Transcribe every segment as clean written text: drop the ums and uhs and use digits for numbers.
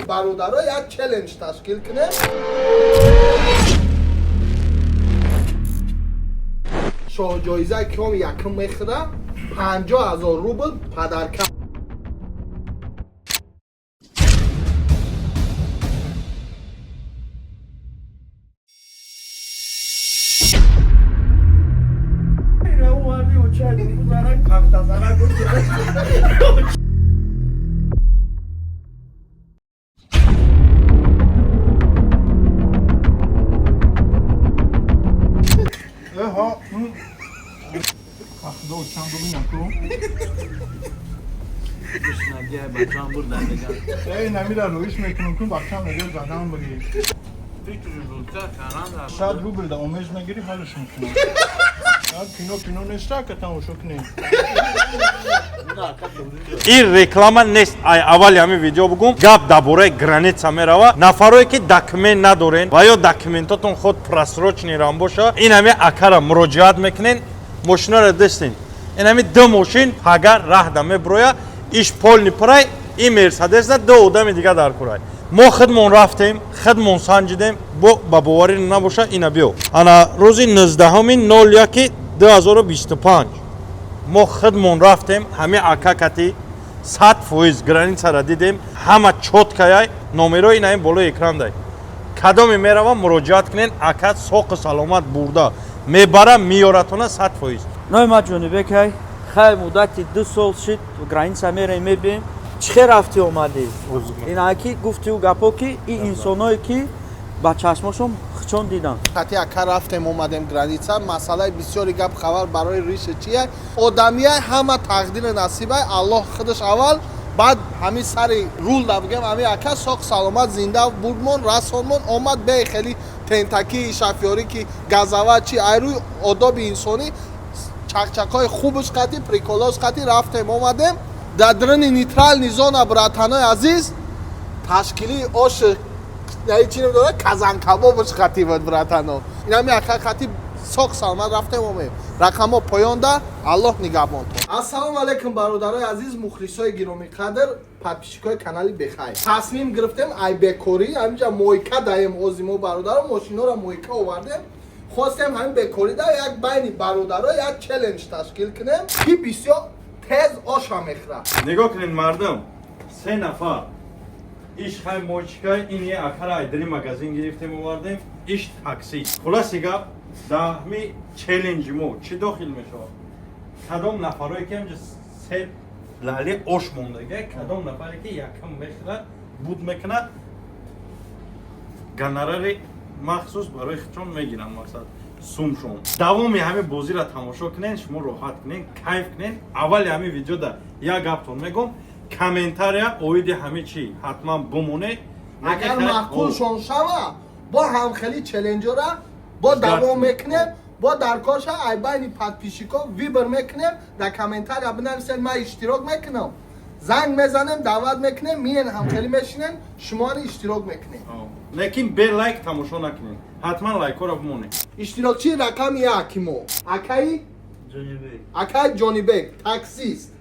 Бародаро як челлендж ташкил кунем. Шоҳҷоиза киом якум мехӯра 50 000 рубл подарка. Эй, намира роиш мекунам, кун бачам мегӯяд задан бигир. 100 рубл да омез мегирӣ, ҳалш мекунам. Кино кино неста, ка тамошо кунем. Ин реклама нест. Ай аввали ҳамин видео бугум, гап дар бораи граница мерава. Нафарое ки документ надорен ва ё документотон худ просроченный рам боша, ин ҳами акара муроҷиат мекунен, мошинаро дестен. Ин ҳами ду мошин пага раҳда меброя, иш полный прай, и мерседес да ду одами дига дар курай. Мо худмон рафтем, худмон санҷидем, бо ба боварӣ набоша, ина биё. Ана рӯзи 19 01 2025 мо худмон рафтем, ҳами ака кати 100% границара дидем, ҳама чёткаяй, номерои инаин болои экран дай. Кадоме мерава, муроҷиат кунен, ака соқу саломат бурда мебара, миёратона 100%. Ной ма Ҷонибекай, хай муддати 2 сол шид граница мерем, мебием. Чӣ хел рафтӣ омадӣ? Инаки гуфтиу гапо ки ин инсоное ки ба чашмошон хичон дидан. Қати ака рафтем, омадем граница. Масъалаи бисёри гап хабар барои риша чия? Одамияй, ҳама тақдири насибай, Аллоҳ худаш аввал, баъд ҳамин сари рул да бигем, ҳамин ака соқ саломат зинда бурдмон, расонмон, омад бе хели тентакӣ шафёрӣ ки газава чи, айрӯи одоби инсонӣ, чақчақҳои хубш қати, приколош қати рафтем, омадем. Дар даруни нейтральный зона, братанои азиз, ташкилии ош чи намедонам, казанкабобш қати буд, братано. Инами ака қати соқ саломат рафтем, омем. Рақамҳо поёнда, Аллоҳ нигаҳбонтон. Ассалому алайкум, бародарои азиз, мухлисои гиромиқадр, подписчикои канали Бехайр. Тасмим гирифтем, ай бекорӣ ҳаминҷа мойка даем. Ози мо, бародаро, мошинҳоро мойка овардем, хостем ҳамин бекорӣ да як байни бародаро як челлендж ташкил кунем, ки бисёр тез оша мехӯрад. Нигоҳ кунед, мардум, се нафар. Иш хай мойчикай, ин е акара айдри магазин гирифтем, овардем, иш такси. Хулоси гап, дар ҳами челленҷи мо чӣ дохил мешавад? Кадом нафарое ки ҳамҷа се лали ош мондага, кадом нафаре ки якам мехӯрад, буд мекунад, гонорари махсус барои худшон мегиранд, мақсад сумшон. Давоми ҳамин бозиро тамошо кунен, шумо роҳат кунен, кайф кунен. Аввали ҳамин видеода як гаптон мегӯм: комментария оиди ҳамин чӣ ҳатман бумоне. Агар маъқулшон шава, бо ҳамхели челленҷора бо давом мекунем, бо дар корша ай байни подписчико выбор мекунем. Дар комментария бинависед, ман иштирок мекунам, занг мезанем, даъват мекунем, миен, ҳамхелӣ мешинем, шуморо иштирок мекунем. Лекин бе лайк тамошо накунед, ҳатман лайкҳоро бимонед. Иштирокчии рақами яки мо акаи акаи Ҷонибек, таксист,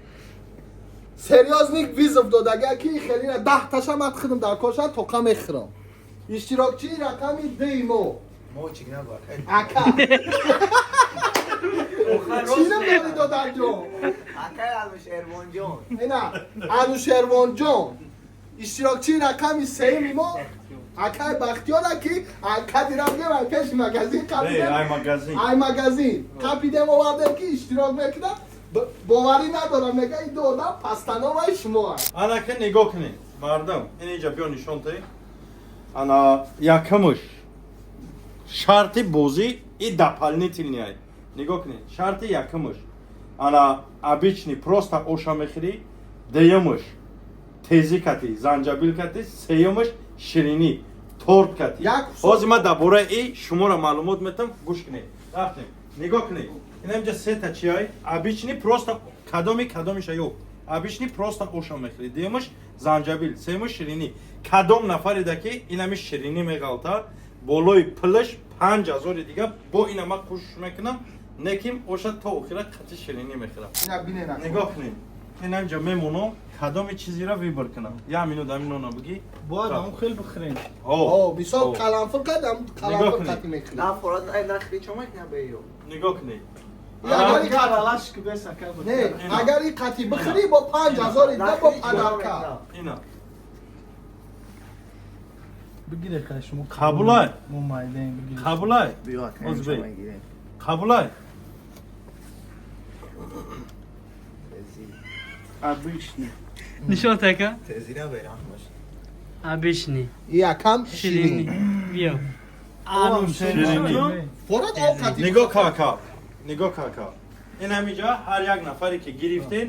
серьёзный вызов додага, ки хелира 10 таша ман худам дар корша тоқа мехӯрам. Иштирокчии рақами дуи мо ака чӣ дори, додарҷон? Ина Анушервонҷон. Иштирокчии рақами сеюми мо акаи Бахтиёра, ки кадира бигем, ай пеши магазин қапидем. Ай магазин. Ай магазин қапидем, овардем, ки иштирок мекунад. Боварӣ надорам, мега ин ду одам постановаи шумоа. Ана ки нигоҳ кунед, мардум, ин инҷа биё нишон таи. Ана якамуш шарти бозӣ и дополнительный. Нигоҳ кунед, шарти якамуш ана обычный просто оша мехӯрӣ, дуюмуш тезӣ кати занҷабил кати, сеюмуш ширинӣ торт кати. Ҳозир ман дар бораи и шуморо маълумот метам, гӯш кунед. Рафтем, нигоҳ кунед, инамҷа сета чиай: обычный просто, кадоми кадомиша ёб, обычный просто оша мехӯрӣ, дуюмуш занҷабил, сеюмуш ширинӣ. Кадом нафареда ки инами ширинӣ меғалта, болои пулаш 5000-и дига бо ина ман кӯшиш мекунам, неким оша то охира қати ширинӣ мехӯрам. Нигоҳ кунед. Ин ҳамҷа мемонам, кадоми чизиро выбор кунам. Як минут ҳамин нона бигӣ. Бояд ҳам хел бихӯрем. О, мисол каламфур кардам, каламфур қати мехӯрем. На, форад нахри чо мекна бе ё. Нигоҳ кунед. Не, агар ин қати бихӯрӣ бо 5000 ида бо падарка. Ина. Бигире ка шумо. Қабулай. Мо майдаем бигире. Қабулай. Озбек. Қабулай. Обычный. Нишон така? Тезира берам бош. Обычный. Якам Ширини. ширин. Биё. Ширини. Форад об қати. Нигоҳ кака. Нигоҳ кака. Ин ҳамиҷа ҳар як нафаре ки гирифтен,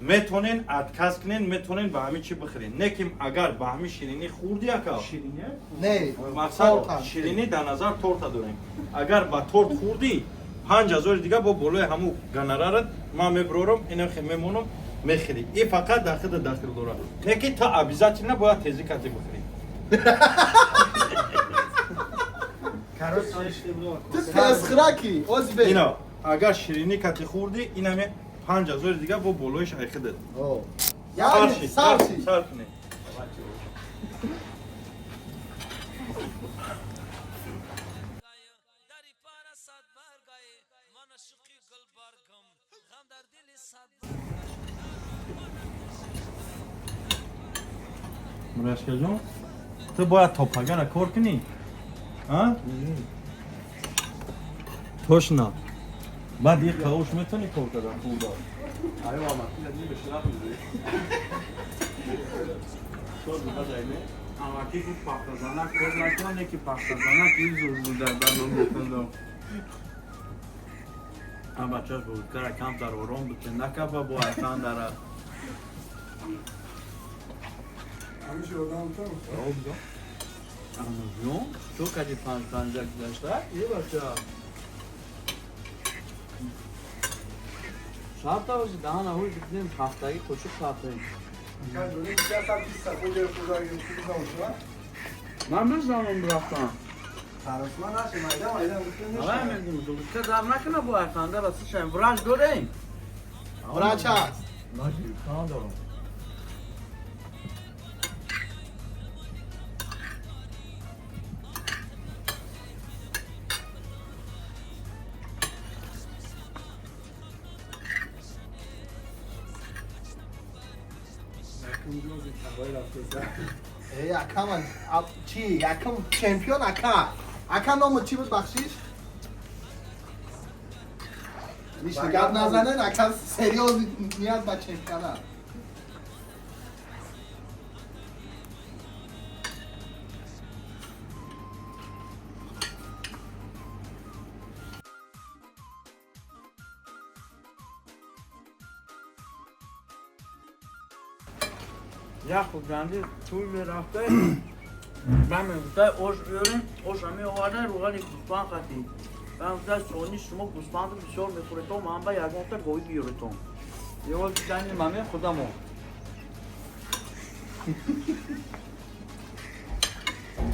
метонен отказ кунен, метонен ба ҳамин чӣ бихӯрен. Не ки агар ба ҳамин ширинӣ хӯрди ака. Ширинӣ? Не, мақсад торта. Ширинӣ дар назар торта дорем. Агар ба торт хӯрдӣ, 5000 дига бо болои ҳамун гонорарат ман меброрам, ина мемонам, мехӯрӣ. И фақат дар худа дахл дорад. Не ки та обязательно бояд тезӣ кати бихӯрӣ. Ту тезхӯракӣ, озбек. Ина, агар ширинӣ кати хӯрдӣ, инаме 5000 дига бо болоиш айхидат. Яъне сарши. Сар кунед. Мурашкаҷон, ту бояд то пагара кор кунӣ? А? Точно. Баъд ин қавуш метавонӣ кор кардан хурда? Амаки гуфт пахтазанак кор накунад, ки пахтазанак ин зур буда барном бикунам. Ам бачаш бузургтара камтар ором буд, ки накафа бо айхан дара. Ануҷон, ту кади панҷ панҷа гузашта? Е бача. Шабта ози даҳана ҳуй биднем ҳафтаги қошуқ сафтаем. Ман мезанам рафтам. Ала мегум, зулка дар накуна бо айханда раси шаем. Врач дорем? Врач ҳаст. Надорам. Эй, ака ман чӣ? Якам чемпион ака. Ака номи чӣ буд бахшиш? Лишний гап назанен, ака серьёз ният ба чемпионат. Як хуҷандӣ тӯй мерафта, ман мегуфта ош биёрем, оша меоварда, рӯғани гӯсфанд хатӣ. Ман гуфта сони шумо гӯсфанду бисёр мехӯретон, ман ба ягонта гоҳӣ биёретон. Ёвоз дидани маме худамо.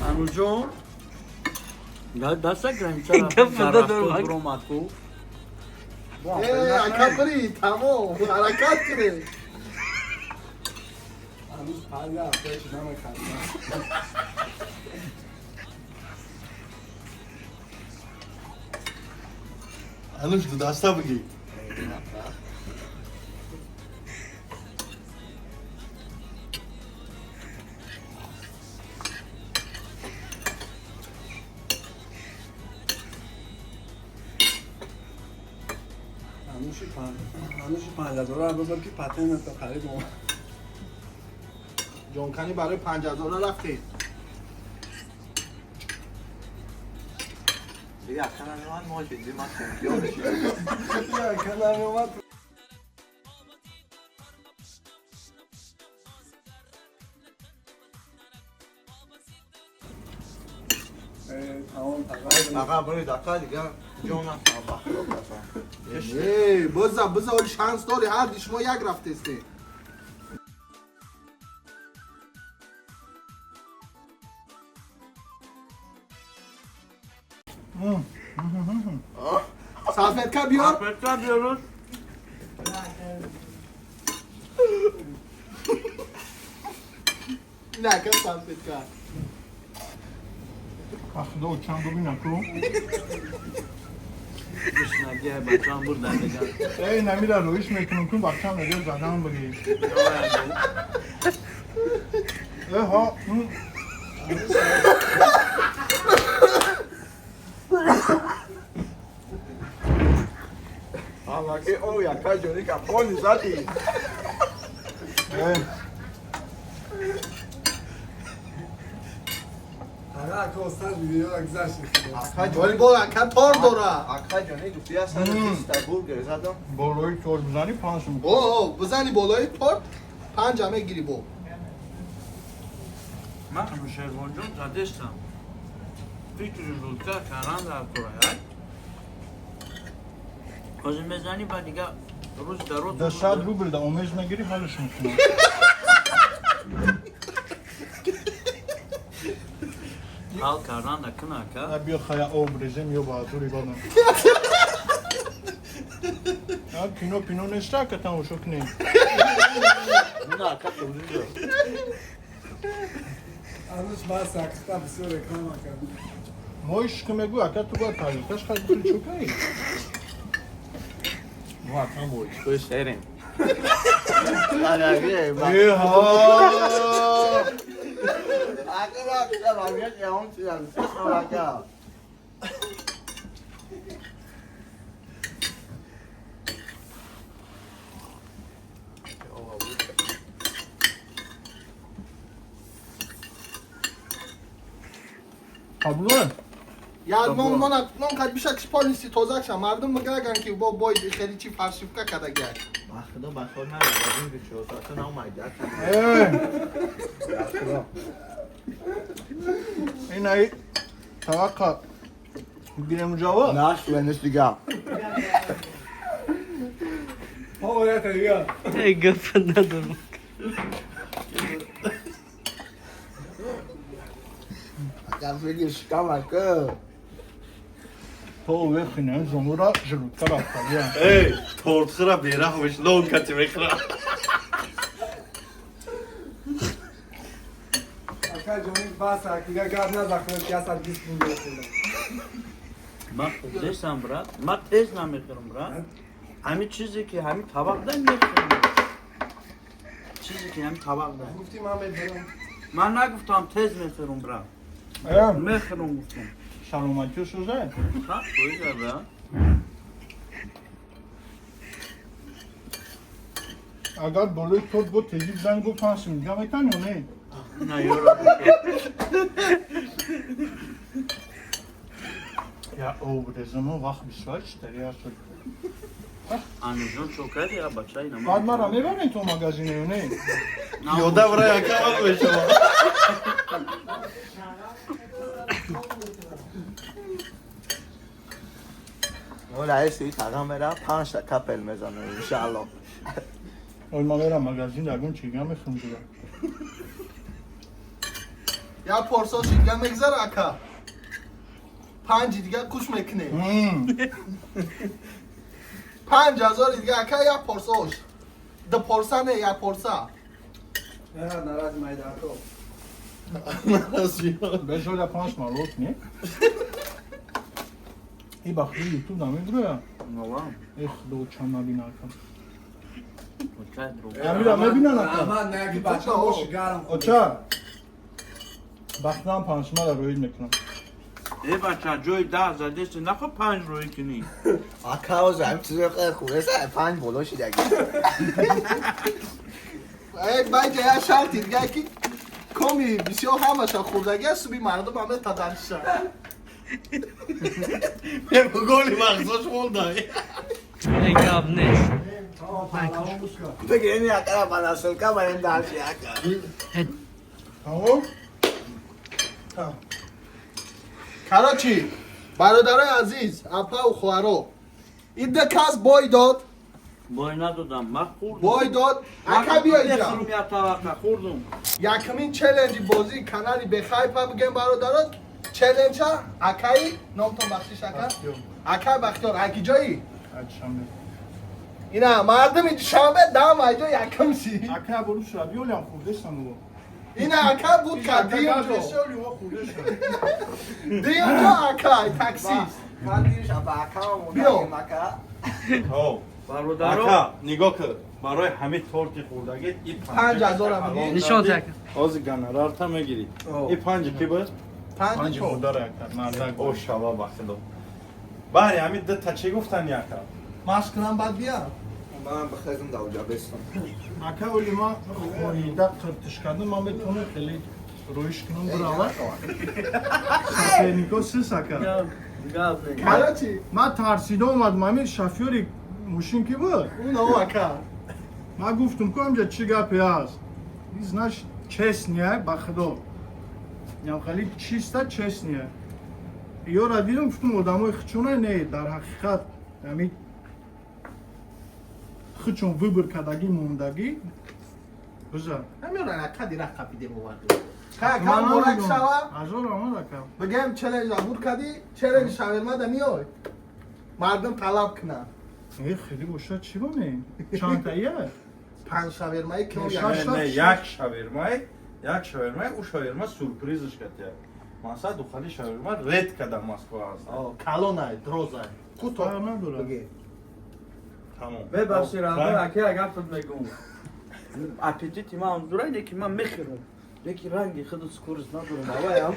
Ануҷон, даста граница рафта буромад ку. Э, ака бирӣ, тамом, ҳаракат кунед. ҳанӯз панҷ ҳафта чӣ намекардам. Ҳанӯз ду даста бигӣ. Ҳанӯши 5000 бизор ки патентро харид омад. Ҷонканӣ барои 5000 рафтед. Дига ака намеомад, мо ҷиддӣ ман чемпион мешидам. Ака намеомад. Ака бурид, ака дига ҷон нафтам бахто касан. Э, биза, биза, оли шанс дори, ҳар ди шумо як рафтесте. Салфетка биёр. Салфетка биёр. Ина ака салфетка. Худо чанд бубинам ку. Гушнагӣ бачаам бурда дигар. Эй, намира роиш мекунам ку бачаам мегӯяд задам бигир. Э ҳа. Амаки о яка ҷони капони зади. Э. Вали бо ака тор дора. Ака ҷони гуфти 120 та бургер задам. Болои торт бизанӣ 5 сум. О, бизани болои торт 5 мегири бо. Ман Шервонҷон задестам. Фикри желудка кардан дар кора, ай? Ҳозир мезанӣ ба дига рӯз дар рӯз. Да 100 рубл да омез мегирӣ ҳалш мекунам. Ҳал кардан да кун ака. На биё хая об резем ё ба азури бадам. А кино пино неста ка тамошо кунем. На ака тулинҷо. Ануш бас акта бисёр реклама кард. Моиш ки мегӯ ака ту бояд тарелкаш хай бихӯри чӯ каи? Мо ака моишкои шерем. Э ҳа. Ака ака мамия ҷаҳон чизам. Ака. Қабуле? Я нон нон нон қад бишак полиси тозакша мардум мегӯянд ки бо бой хеле чи фаршивка кадагия. Ба худо ба ход нарадим ки чорсата наомад. Э. Ин ай таваққа гирем ҷава? Наш ленеш дига. О, это я. Эй, гап надорам. Ака фикри шикам ака. То вехина зонура желудка рафтагия. Эй, тортхӯра бераҳмаш нон кати мехӯра. Ака ҷони бас акига гап назахӯрд ки 120 бургер хӯрдам. Ман хӯрдестам, брат. Ман тез намехӯрам, брат. Ҳамин чизе ки ҳамин табақ дай мехӯрам. Чизе ки ҳамин табақ дай. Гуфти ман мебарам. Ман нагуфтам тез мехӯрам, брат. Э, Мехӯрам гуфтам. саломатӣ сӯзай. Ха, қӯйда, брат. Агар болои торт бо тезӣ бизанӣ бо 5 сум дига метани ё не? На ёра. Я об резамо вақт 28 тари аст. Ануҷон чо карди, я бачаи нама. Баъд мара мебарем то магазине ё не? Пиёда бира яка вақт мешавад. Ола эси тагам мера 5 та капел мезанам иншаалло. Ой, ман мерам магазин ягон чига мехӯрам дига. Я порсо шидга мегзара ака. 5 дига куш мекунем. 5000 дига ака я порсош. Ду порса не я порса. На нарази майдако. Бешоля 5 малот не? И ба худи ютуб намебироя? Нова. Эх, до чанд набина ака. Бачаи друг. Амира мебинан ака. Раҳмат, на яки бача боши гарм. Оча. Бахтам 5 мара роид мекунам. Э бача, ҷои 10 задести, нахо 5 рӯй кунӣ. Ака оз ҳам чизе хӯреса 5 боло шидаги. Эй, байҷа я шарти дига ки коми бисёр ҳамаша хӯрдагия суби мардум ҳаме тадарша. Голи мағзош монда. Эй, гап нест. Бигирем ака ба насилка барем дарши ака. Тамом? Короче, бародарои азиз, апау хоҳаро, ида кас бой дод, Бой надодам, ман хӯрдам. бой дод, ака биё инҷа. Мехӯрам як табақа, хӯрдум. Якумин челленҷи бозии канали Бехайпа бигем бародарон, челленҷа акаи номтон бахшиш ака? Акаи Бахтиёр, аки ҷои? Душанбе. Ина мардуми Душанбе дам айҷо якум си. Ака бору шура биёлям хӯрдестам. Ина ака буд кард диюм ҷо. Диюм ҷо ака таксист. Ман дирша ба акам Биё. омадам ака. Ҳо. Бародаро. Ака, нигоҳ кун. Барои ҳамин торти хӯрдагӣ и 5000 бидӣ. Нишон так. Ҳозир гонорарта мегирӣ. И панҷи ки буд? Панҷ Панҷ то. модар ака, мардак. О, шава ба худо. Баҳри ҳамин дута чӣ гуфтан яка? Машқ кунам, баъд биям. Ман бихезм да уҷа бестам. Ака, оли ман хоҳида қиртиш кардам, ман метавонам хеле рӯиш кунам, бирава. Сопернико сис, ака. Гап, гап не. Короче, Ман тарсида омадам, ҳамин шофёри мошин ки буд? Уно ака. Ман гуфтам, ку ҳамҷа чӣ гапе ҳаст? И значит честный, ба худо. Ям хеле чисто честный. Ёра дидам, гуфтам, одамои хичона не, дар ҳақиқат ҳамин хичон выбор кардагӣ мондагӣ биза. Ҳамин ака дира қапидем овардем. Ка ака, муборак шава. Азор омад, ака. Бигем, челлендж буд кардӣ, челлендж шаверма да миёй. Мардум талаб кунанд. Э, хеле бошад, чӣ боне? Чандтаия? Панҷ шавермаи ки Не, як. шаш. Не, як шавермай, як шавермай, ӯ шаверма сюрпризш кад як. Масалан, духали шаверма редко дар Москва ҳаст. Калонай, дрозай. Кӯтоҳ. Фарқ надорад. Бигем. Тамом. Бебахши, раҳбар ака, як гапат мегӯм. Аппетити ман зура не ки ман мехӯрам. Леки ранги худу скорость надорам. Авай ам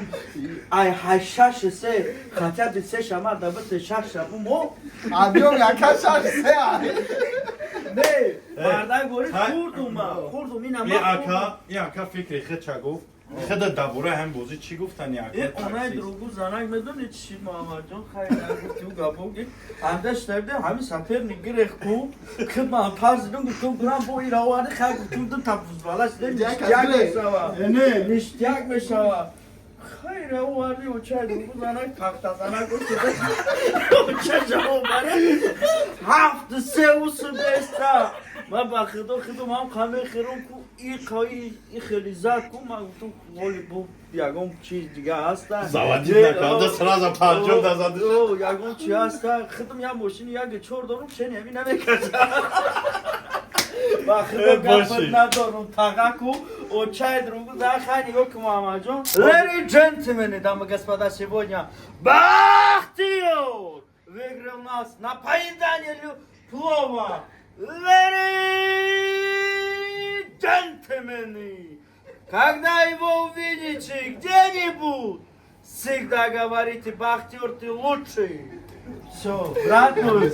ай ҳашт шаш се хотя бы се шама да бите шаш шабу мо. Абиём яка шаш се ай. Не, мардак гори Хай. хӯрдум ма, хӯрдум ина И ма. ака, и ака фикри худ ча гуфт? Худ дар бораи ҳамин бозӣ чӣ гуфтани ака? Э, онаи другу занак медони чӣ, Муҳаммадҷон, хайр гуфти ӯ гапо ки анда штабде ҳамин соперник гирех ку ки ман тарзидум, гуфтум гурам бо ира оварди, хайр гуфтум, ду та фузбала шида Як аз ништяк гирех. мешава. Э, не. Ништяк мешава. Хайр оварди, очай другу занак пахта занак оча ҷавоб баре 7-3 усубеста. Ман ба худо худум ҳам қаме хирум ку и қои и хеле зад ку, ман гуфтум воли бу ягон чиз дига ҳаста. Заводить накарда, сразу панҷум да зад. О, ягон чи ҳаста, худум як мошини як чор дорум, чени ҳамин намекаша. Ба худо Э, гапат боши. надорум, таға ку очай другу за хай нигоҳ ку, Муҳаммадҷон. Ladies, gentlemen, дамы, господа, сегодня Бахтиёр выиграл нас на поедание плова. Ladies, gentlemen, когда его увидите где-нибудь, всегда говорите: «Бахтиёр, ты лучший». Все, радуюсь.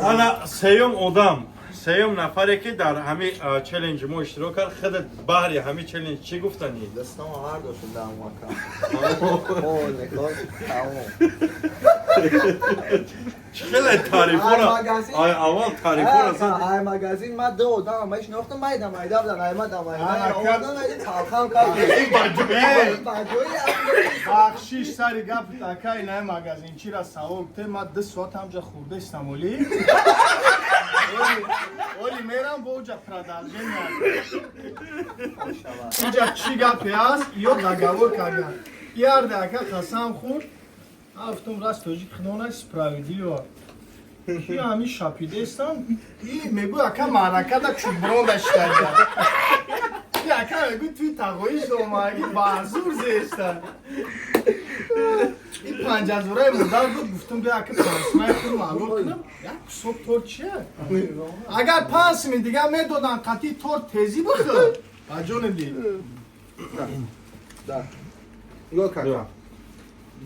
Ана сеюм одам, сеюм нафаре ки дар ҳамин челленҷи мо иштирок кард, худат баҳри ҳамин челлендж чӣ гуфтанӣ? Дастам ҳар дошт дам ака. О, нигоҳ, тамом. Хеле тарифора Ай, магазин. ай аввал тарифора зад. Ай, магазин ман ду одам ама шинохтам, майда майда будан, ай мада майда. Ака. Омадан, ай талхам кард. Ба ҷои Бахшиш сари гап, ака, инаи магазинчира савол те, ман 2 соат ҳамҷа хӯрдестам, оли оли мерам бо уҷа продолжение. Иҷа чӣ гапе ҳаст, ё договор кардан ярда, ака, қасам хӯрд, гуфтум раст тоҷик худона справедливо ки ҳамин шапидестам. И мегӯ, ака, маъракада чӯбронда шитага. И ака мегӯ, туи тағоиш омаги баъзур зеста. И панҷазураи модар буд, гуфтум бия, ака, 5 сумаи худ маълум кунам, як кусок торт чия? Агар 5 суми дига медодан, қатъи торт тезӣ бихӯр, ба ҷони дил. Да. Нигоҳ кака.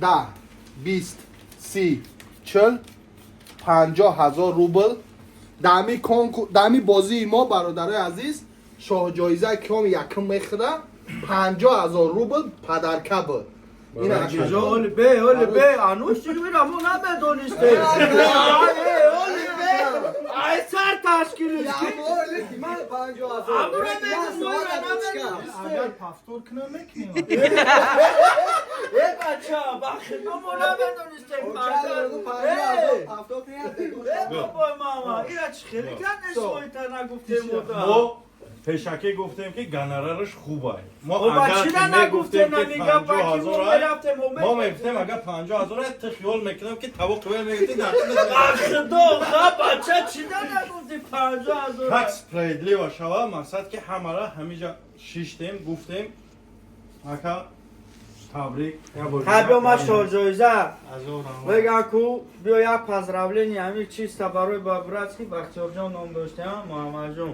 10, 20, 30, 40, 50 000 рубл. Дами конкур, дами бозии мо, бародарои азиз, шоҳҷоиза киом якум мехӯра, 50 000 рубл подарка буд. Ин Чизо, оли бе, оли бе, ануш чӣ мира, мо намедонистем. Оли бе, ай сар ташкилиш ки. Ман 50 000. Амура мегӯм, мо ира намедонистем. Агар повтор кунам, мекунем. Э, бача, ба хидо мо намедонистем. Э, бобой мама, ира чӣ хеле кард, несвоита нагуфтем ода. Мо Пешакӣ гуфтем, ки гонорараш хубай. Мо Оба агар чира ки нагуфтем мегуфтем, ки нами гапа, 50 ки мо ҳазор ай, мерафтем, мо мегуфтем, агар 50 000 ай, ту хиёл мекунам, ки тавоқ вел мегуфти дар Худо ха, бача, чида нагуфти 50 000? Так справедливо шава, мақсад ки ҳамара ҳамиҷа шиштем, гуфтем. Ака, табрик. Ха, биё, ма шоҳҷоиза мегам ку, биё, як поздравление ҳами чисто барои ба братский Бахтиёрҷон ном доштем, Муҳаммадҷон.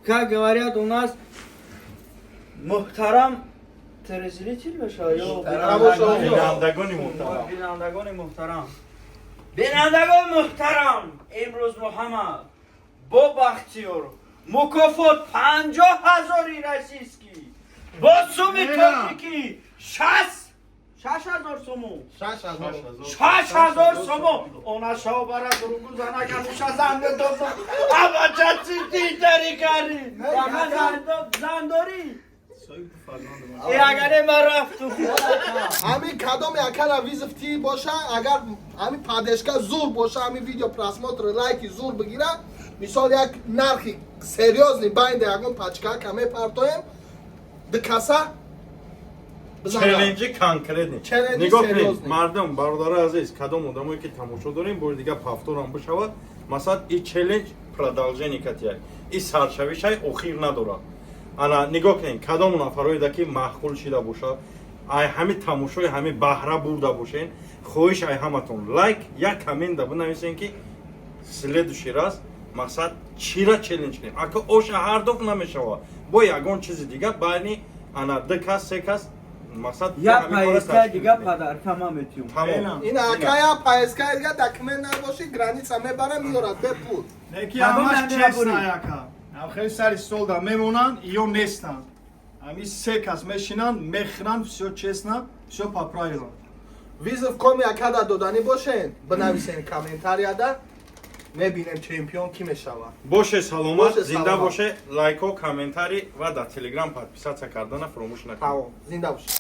Как говорят у нас, муҳтарам телезритель мешавад ё бинандагони муҳтарам. Бинандагони муҳтарам, бинандагони муҳтарам, имрӯз Муҳаммад бо Бахтиёр мукофот 50 000-и российский бо суми тоҷикӣ 6000 суму. 6000. 6000 суму. Она шабара дуругу занака муша зан медоду. Абача, чи титари кари? Зан дорӣ? Э, агаре ман рафту. Ҳамин кадоме акара вызов ти боша, агар ҳамин поддержка зур боша, ҳамин видео просмотр, лайки зур бигира, мисол, як нархи серьёзный байнда ягон пачкака мепартоем, дикаса бизанад. Челленҷи конкретный. Челленҷи Нигоҳ кунед, серьёзный. мардум, бародари азиз, кадом одамое ки тамошо дорем, бори дига повторам бишавад. Масалан, и челлендж продолжение катияй, и саршавишай, охир надорад. Ана нигоҳ кунед, кадом нафароеда ки маъқул шида бошад, ай ҳами тамошои ҳами баҳра бурда бошен, хоҳиш ай ҳаматон, лайк, як коммента бинависен, ки следующий раз, мақсад, чира челлендж кунем. Ака, оша ҳар дафъ намешавад, бо ягон чизи дига байни ана ду кас, се кас, мақсад, Як ҳамин кора поездка ташкил дига кунем. Подарка ман метиём. Тамом. Ин ака я поездка дига, документ набоши, граница мебара, меорад бепул. Неки Кадом ҳамаш намера честно, бурӣ? яка. Хеле сари стол да мемонанд, ё нестанд. Ҳами се кас мешинанд, мехӯранд, всё честно, всё по правилам. Вызов коми акада доданӣ бошен, бинависен комментарияда, мебинем чемпион кӣ мешавад. Боше саломат. Боше Зинда саломат. боше. Лайко, комментарий ва дар Телеграм подписаться кардана фаромӯш накунед. Тамом, зинда бошед.